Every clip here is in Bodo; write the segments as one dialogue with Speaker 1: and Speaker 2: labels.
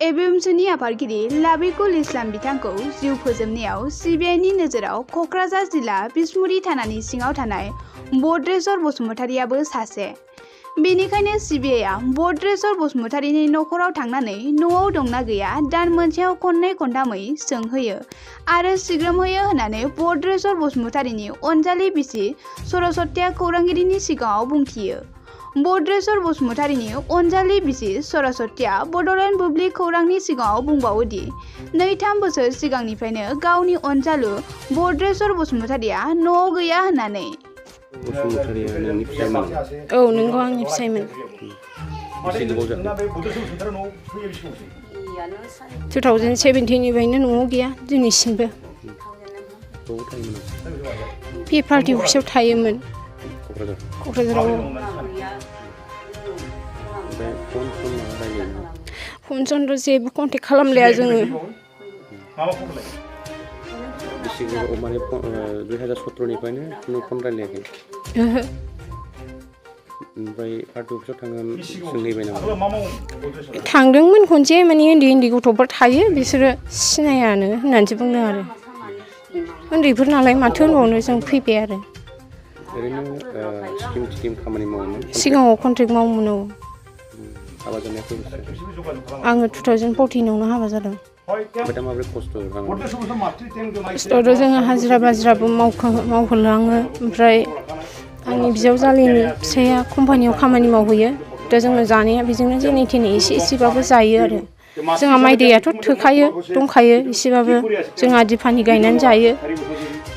Speaker 1: एबिएमसुनि आफादगिरि लाबिकुल इस्लाम बिथांखौ जिउ फोजोबनायाव सिबिआइनि नोजोराव कक्राझार जिल्ला बिसमुरि थानानि सिङाव थानाय बद्रेश्वर बसुमतारियाबो सासे। बेनिखायनो सिबिआइआ बद्रेश्वर बसुमतारिनि नखराव थांनानै न'आव दंना गैया दान मोनसेयाव खननै खनथामै सोंहैयो आरो सिग्रोमहैयो होननानै बद्रेश्वर बसुमतारिनि अनजालि बिसि सरस्वतीया खौरांगिरिनि सिगाङाव बुंथियो। बद्रेश्वर बसुमतारिनि अनजालि बिसि सरस्वतीया बड'लेण्ड बुब्लि खौरांनि सिगाङाव बुंबावोदि 2-3 बोसोर सिगांनिफ्रायनो गावनि अनजालु बद्रेश्वर बसुमतारिया न'आव गैया होननानै।
Speaker 2: बसुमतारिया नोंनि फिसायमोन?
Speaker 3: औ नंगौ, आंनि फिसायमोन। 2017 निफ्रायनो न'आव गैया दिनैसिमबो। पिएफआरटि अफिसाव थायोमोन क'क्राझाराव। फनजोंथ' जेबो कन्टेक्ट खालामलाया जोङो।
Speaker 2: 2017 निफ्रायनो खुनु फन रायलायाखै?
Speaker 3: ओहो।
Speaker 2: ओमफ्राय पार्टि अफिसाव थांनानै सोंहैबाय नामा?
Speaker 3: थांदोंमोन खनसे, माने उन्दै गथ'फोर थायो बिसोरो सिनायानो होननानैसो बुंदों आरो। उन्दैफोर नालाय माथो होनबावनो, जों फैबाय आरो।
Speaker 2: ओरैनो स्किम खामानि मावोमोन?
Speaker 3: सिगाङाव कन्ट्रेक्ट मावोमोन। औ।
Speaker 2: हाबा जानाया खै बोसोर?
Speaker 3: आङो 2014 हाबा जादों।
Speaker 2: ओमफ्राय दा माबोरै
Speaker 3: खस्थ'थ' जोङो हाजिरा बाजिराबो मावहोलाङो। ओमफ्राय आंनि बिजावजालिनि फिसाया कम्पानियाव खामानि मावहैयो। दा जोङो जानाया बेजोंनो जेने थेने एसेबाबो जायो आरो। जोंहा माइ दैयाथ' थोखायो, दंखायो एसेबाबो। जों आदि फानि गायनानै जायो।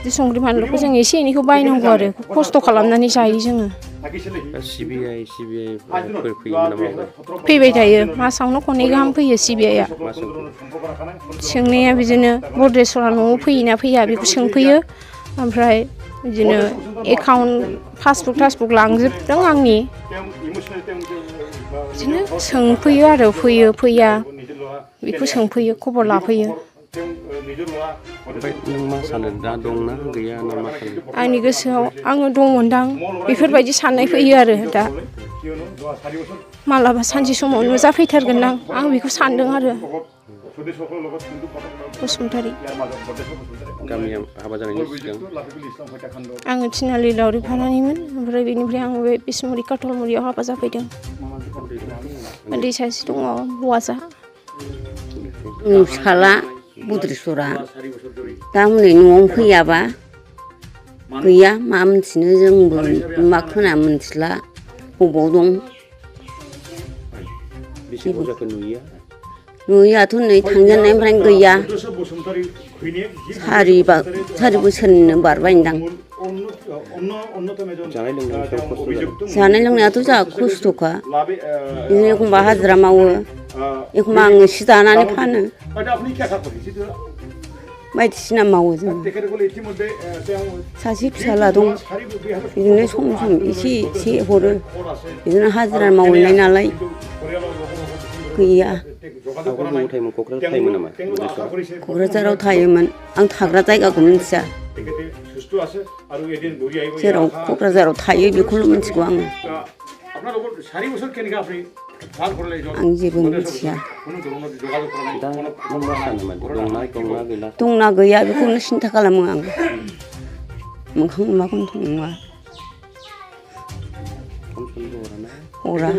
Speaker 3: संख्रि फानलुखौ जों एसे एनैखौ बायनांगौ आरो। खस्थ' खालामनानै जायो जोङो।
Speaker 2: सिबिआइ फैयोमोन नामा?
Speaker 3: फैबाय थायो, मासावनो खननै गाहाम फैयो सिबिआइआ। सोंनाया बिदिनो बद्रेश्वरा न'आव फैयोना फैया बेखौ सोंफैयो। ओमफ्राय बिदिनो एकाउन्ट पासबुक लांजोबदों आंनि। बिदिनो सोंफैयो आरो, फैयो फैया बेखौ सोंफैयो, खबर लाफैयो।
Speaker 2: ओमफ्राय नों मा सानो, दा दंना गैया ना मा सानो?
Speaker 3: आंनि गोसोआव आङो दंमोनदां बेफोरबायदि साननाय फैयो आरो दा। मालाबा सानसे समाव नुजाफैथारगोनदां, आं बेखौ सानदों आरो। बसुमतारि
Speaker 2: गामिया हाबा जानायनि सिगां?
Speaker 3: आङो थिनालि लावरिपारानिमोन। ओमफ्राय बेनिफ्राय आं बे बिसमुरि काटलमुरियाव हाबा जाफैदों। उन्दै सासे दङ, हौवासा।
Speaker 4: फिसाला बद्रेश्वरा दा हनै न'आवनो फैयाबा गैया, मा मिथिनो जोंबो मा खोना मिथिला बबाव दं। नुयैयाथ' नै थांजेननायनिफ्रायनो गैया। 4 बोसोरनो बारबायदां। जानाय लोंनायाथ' जोंहा खस्थ'खा। बिदिनो एखमबा हाजिरा मावो, एखमबा आङो सि दानानै फानो, बायदिसिना मावो जों। सासे फिसाला दं, बिदिनो सम एसे हरो। बिदिनो हाजिरा मावहैनाय नालाय गैया। क'क्राझाराव थायोमोन, आं थाग्रा जायगाखौ मिथिया। जेराव क'क्राझाराव थायो बेखौल' मिथिगौ आङो। आं जेबो मिथिया। दंना गैया बेखौनो सिन्था खालामो आं। मोखां नुवाखौनो नुवा। हरा।